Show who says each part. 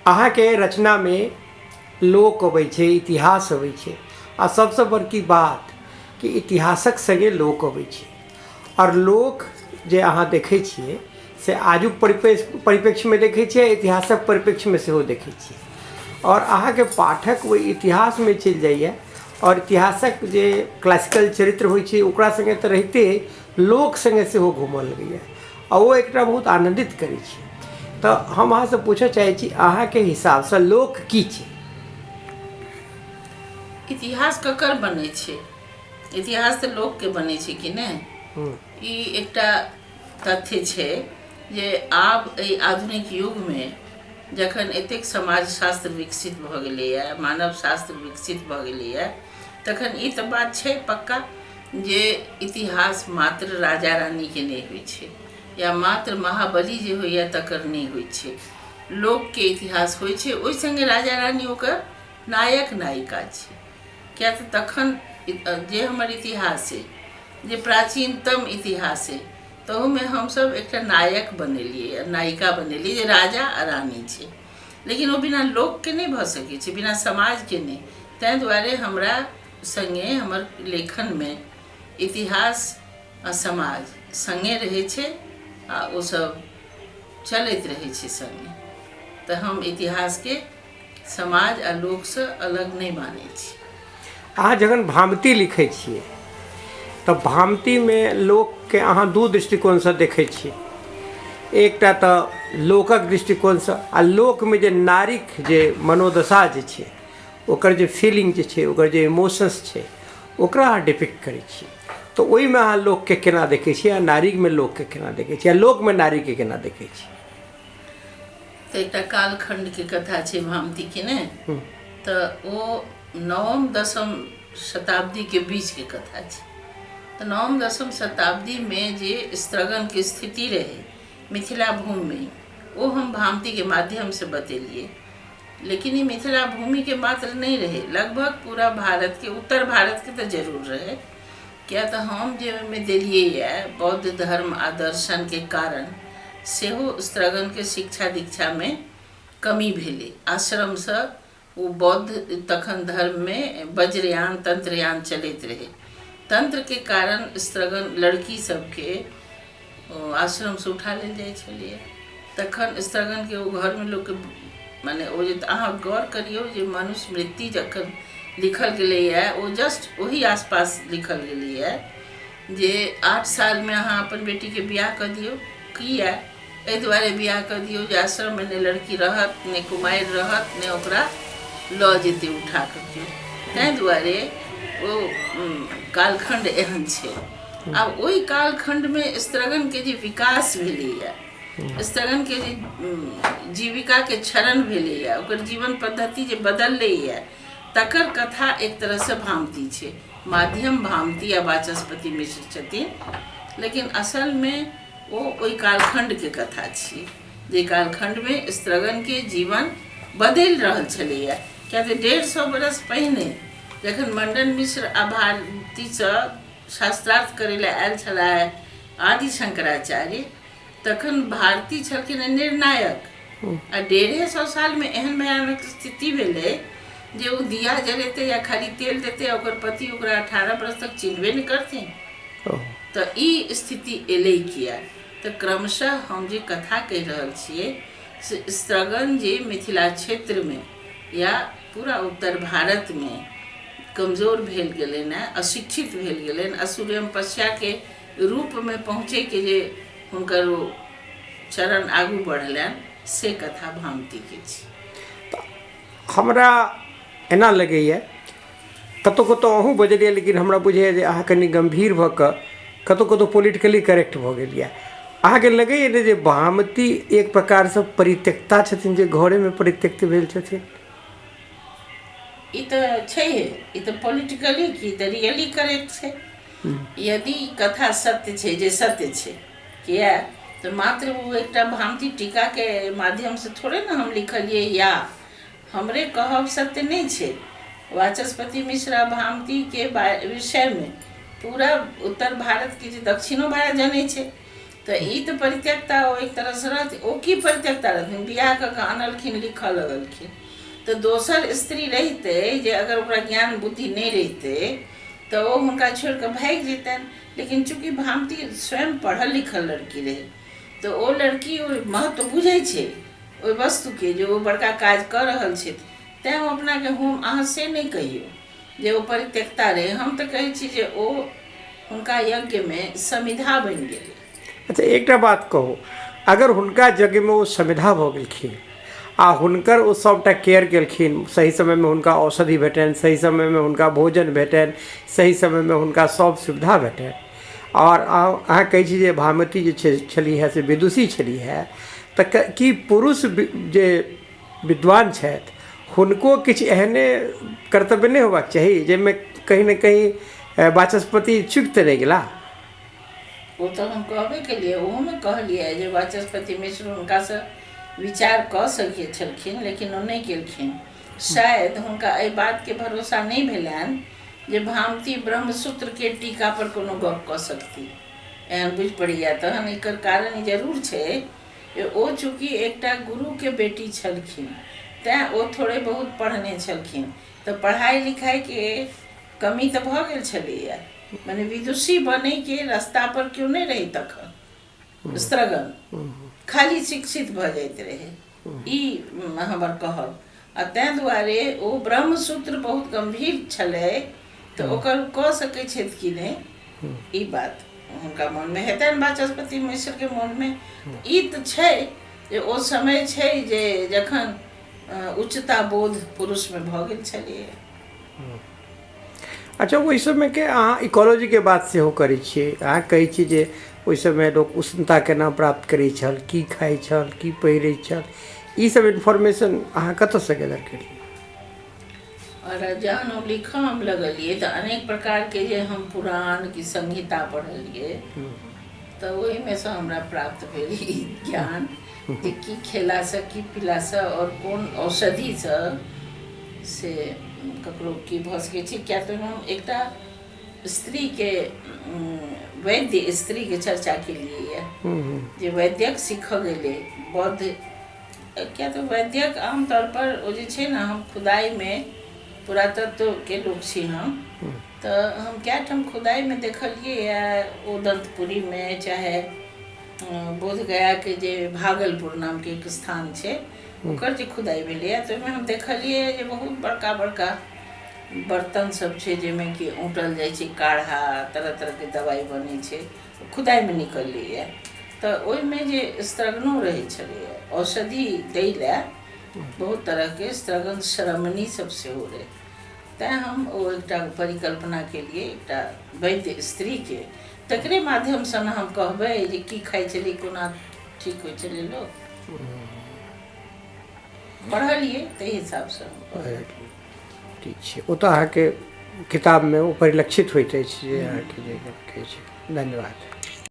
Speaker 1: अहाँके रचनामे लोक अबै छै, इतिहास अबै छै, आ सबसँ बड़की बात कि इतिहासक सङ्गे लोक अबै छै, आओर लोक जे अहाँ देखै छियै से आजुक परिप्रेक्ष्यमे देखै छियै, इतिहासक परिप्रेक्ष्यमे सेहो देखै छियै, आओर अहाँके पाठक ओहि इतिहासमे चलि जाइए, आओर इतिहासक जे क्लासिकल चरित्र होइ छै ओकरा सङ्गे तऽ रहिते लोक सङ्गे सेहो घूमऽ लगैए, आ ओ एकटा बहुत आनन्दित करै छै। तऽ हम अहाँसँ पूछऽ चाहै छी, अहाँके हिसाबसँ लोक की छै?
Speaker 2: इतिहास ककर बनै छै? इतिहास तऽ लोकके बनै छै कि नहि? ई एकटा तथ्य छै जे आब एहि आधुनिक युगमे जखन एतेक समाजशास्त्र विकसित भऽ गेलैए, मानव शास्त्र विकसित भऽ गेलैए, तखन ई तऽ बात छै पक्का जे इतिहास मात्र राजा रानीके नहि होइ छै या मात्र महाबली जे होइए तकर नहि होइ छै। लोकके इतिहास होइ छै, ओहि सङ्गे राजा रानी ओकर नायक नायिका छै। किएक तऽ तखन जे हमर इतिहास अइ, जे प्राचीनतम इतिहास अइ, तहूमे हमसभ एकटा नायक बनेलियै, नायिका बनेलियै जे राजा आ रानी छै, लेकिन ओ बिना लोकके नहि भऽ सकै छै, बिना समाजके नहि। ताहि दुआरे हमरा सङ्गे हमर लेखनमे इतिहास आ समाज सङ्गे रहै छै आ ओसभ चलैत रहै छै सङ्गे। तऽ हम इतिहासके समाज आ लोकसँ अलग नहि मानै छी।
Speaker 1: अहाँ जखन भामती लिखै छियै तऽ भामतीमे लोकके अहाँ दू दृष्टिकोणसँ देखै छियै। एकटा तऽ लोकक दृष्टिकोणसँ, आ लोकमे जे नारीक जे मनोदशा जे छै, ओकर जे फीलिंग जे छै, ओकर जे इमोशंस छै, ओकरा अहाँ डिपिक्ट करै छियै। तऽ ओहिमे अहाँ लोकके केना देखै छियै, आ नारीमे लोकके केना देखै छियै, आ लोकमे नारीके केना देखै छियै?
Speaker 2: तऽ एकटा कालखण्डके कथा छै भामतीके ने, तऽ ओ नवम दसम शताब्दीके बीचके कथा छै। तऽ नवम दसम शताब्दीमे जे स्त्रगणके स्थिति रहै मिथिला भूमिमे, ओ हम भामतीके माध्यमसँ बतेलियै। लेकिन ई मिथिला भूमिके मात्र नहि रहै, लगभग पूरा भारतके, उत्तर भारतके तऽ जरूर रहै। किया तऽ हम जे ओहिमे देलियैए बौद्ध धर्म आ दर्शनके कारण सेहो स्त्रगणके शिक्षा दीक्षामे कमी भेलै। आश्रमसँ ओ बौद्ध तखन धर्ममे वज्रयान तंत्रयान चलैत रहै। तंत्रके कारण स्त्रगण लड़की सबके आश्रमसँ उठा लेल जाइ छलैए। तखन स्त्रगणके ओ घरमे लोकके मने ओ जे अहाँ गौर करियौ जे मनुस्मृति जखन लिखल गेलैए ओ जस्ट ओही आसपास लिखल गेलैए जे 8 सालमे अहाँ अपन बेटीके बियाह कऽ दियौ। किया? एहि दुआरे बियाह कऽ दियौ जे आश्रममे नहि लड़की रहत, नहि कुमारि रहत, नहि ओकरा लऽ जेतै उठा कऽ केओ। ताहि दुआरे ओ कालखण्ड एहन छै। आब ओहि कालखण्डमे स्त्रगणके जे विकास भेलैए, स्त्रगणके जे जीविकाके क्षरण भेलैए, ओकर जीवन पद्धति जे बदललैए, तकर कथा एक तरहसँ भामती छै। माध्यम भामती आ वाचस्पति मिश्र छथिन, लेकिन असलमे ओ ओहि कालखण्डके कथा छियै जे कालखण्डमे स्त्रगणके जीवन बदलि रहल छलैए। किएक तऽ 150 बरस पहिने जखन मण्डन मिश्र आ भारतीसँ शास्त्रार्थ करै लए आयल छलाह आदि शंकराचार्य, तखन भारती छलखिन निर्णायक, आ 150 सालमे एहन भयानक स्थिति भेलै जे ओ दिया जरेतै या खाली तेल देतै, ओकर पति ओकरा 18 बरस तक चिन्हबे नहि करथिन। तऽ ई स्थिति एलै किया? तऽ क्रमशः हम जे कथा कहि रहल छियै से स्त्रगण जे मिथिला क्षेत्रमे या पूरा उत्तर भारतमे कमजोर भेल गेलनि हेँ, अशिक्षित भेल गेलनि, असूर्यम पश्याके रूपमे पहुँचैके जे हुनकर ओ चरण आगू बढ़लनि, से कथा भामतीके छी।
Speaker 1: हमरा एना लगैए कतहु कतहु अहूँ बजलियै, लेकिन हमरा बुझाइए जे अहाँ कनि गम्भीर भऽ कऽ कतहु कतहु पोलिटिकली करेक्ट भऽ गेलियै। अहाँके लगैए ने जे भामती एक प्रकारसँ परित्यक्ता छथिन, जे घरेमे परित्यक्त भेल छथिन?
Speaker 2: ई तऽ छैहे, ई तऽ पोलिटिकली की तऽ रियली करेक्ट छै। यदि कथा सत्य छै, जे सत्य छै, किया तऽ मात्र ओ एकटा भामती टीकाके माध्यमसँ थोड़े ने हम लिखलियै या हमरे कहब सत्य नहि छै। वाचस्पति मिश्रा भामतीके विषयमे पूरा उत्तर भारतके जे दक्षिणो भारत जनै छै, तऽ ई तऽ परित्यक्ता ओ एक तरहसँ रहथिन। ओ की परित्यक्ता रहथिन? बियाह कऽ कऽ अनलखिन, लिखऽ लगलखिन। तऽ दोसर स्त्री रहितै जे अगर ओकरा ज्ञान बुद्धि नहि रहितै तऽ ओ हुनका छोड़ि कऽ भागि जैतनि। लेकिन चूँकि भामती स्वयं पढ़ल लिखल लड़की रहै, तऽ ओ लड़की ओहि महत्व बुझै छै ओहि वस्तुके जे ओ बड़का काज कऽ रहल छथि, तैँ ओ अपनाके हम अहाँ से नहि कहियौ जे ओ परित्यक्ता रहै। हम तऽ कहै छी जे ओ हुनका यज्ञमे समिधा बनि गेलै।
Speaker 1: अच्छा, एकटा बात कहू, अगर हुनका यज्ञमे ओ समिधा भऽ गेलखिन आ हुनकर ओ सभटा केयर केलखिन, सही समयमे हुनका औषधि भेटनि, सही समयमे हुनका भोजन भेटनि, सही समयमे हुनका सभ सुविधा भेटनि, आओर अहाँ कहै छी जे भामती जे छै छलीह से विदुषी छलीह, तऽ की पुरुष जे विद्वान छथि हुनको किछु एहने कर्तव्य नहि होयबाक चाही जाहिमे कहीं ने कहीं वाचस्पति चुकि तऽ नहि गेला?
Speaker 2: ओ तऽ हम कहबे केलियै, ओहोमे कहलियै जे वाचस्पति मिश्र हुनकासँ विचार कऽ सकै छलखिन, लेकिन ओ नहि केलखिन। शायद हुनका एहि बातके भरोसा नहि भेलनि जे भामती ब्रह्मसूत्रके टीकापर कोनो गप कऽ सकती, एहन बुझि पड़ैए। तहन एकर कारण ई जरूर छै जे ओ चूँकि एकटा गुरुके बेटी छलखिन, तैँ ओ थोड़े बहुत पढ़ने छलखिन, तऽ पढ़ाइ लिखाइके कमी तऽ भऽ गेल छलैए, मने विदुषी बनैके रास्तापर केओ नहि रहै तखन, स्त्रगण खाली शिक्षित भऽ जाइत रहै, ई हमर कहब। आ ताहि दुआरे ओ ब्रह्मसूत्र बहुत गम्भीर छलै, तऽ ओकर कऽ सकै छथि कि नहि, ई बात हुनका मोनमे हेतनि, वाचस्पति मिश्रके मोनमे। ई तऽ छै जे ओ समय छै जे जखन उच्चता बोध पुरुषमे भऽ गेल छलैए।
Speaker 1: अच्छा, ओहि समयके अहाँ इकोलॉजीके बात सेहो करै छियै। अहाँ कहै छियै जे ओहि समय लोक उष्णता केना प्राप्त करै छल, की खाइ छल, की पहिरै छल, ई सब इन्फॉर्मेशन अहाँ कतऽसँ गैदर केलियै?
Speaker 2: आओर जहन हम लिखऽ हम लगलियै तऽ अनेक प्रकारके जे हम पुराण कि संहिता पढ़लियै, तऽ ओहिमे सँ हमरा प्राप्त भेल ई ज्ञान जे की खेलासँ, की पीलासँ आओर कोन औषधिसँ से ककरो की भऽ सकै छै। किया तऽ हम एकटा स्त्रीके, वैद्य स्त्रीके चर्चा केलियै जे वैद्यक सीखऽ गेलै बौद्ध। किया तऽ वैद्यक आमतौर पर ओ जे छै ने, हम खुदाइमे पुरातत्वके लोक छी हम, तऽ हम कए ठाम खुदाइमे देखलियै, ओ दन्तपुरीमे चाहे बोधगयाके जे भागलपुर नामके एक स्थान छै, ओकर जे खुदाइ भेलैए, तऽ ओहिमे हम देखलियै जे बहुत बड़का बड़का बर्तन सब छै जाहिमे कि औंटल जाइ छै काढ़ा, तरह तरहके दबाइ बनै छै, खुदाइमे निकललैए। तऽ ओहिमे जे स्त्रगणो रहै छलैए औषधि दै लए, बहुत तरहके स्त्रगण श्रमणी सब सेहो रहै। तैँ हम ओ एकटा परिकल्पना केलियै एकटा वैद्य स्त्रीके, तकरे माध्यमसँ ने हम कहबै जे की खाइ छलै, कोना ठीक होइ छलै लोक। पढ़लियै ताहि हिसाबसँ।
Speaker 1: ठीक छै, ओ तऽ अहाँके किताबमे ओ परिलक्षित होइत अछि जे अहाँके जे कहै छै। धन्यवाद।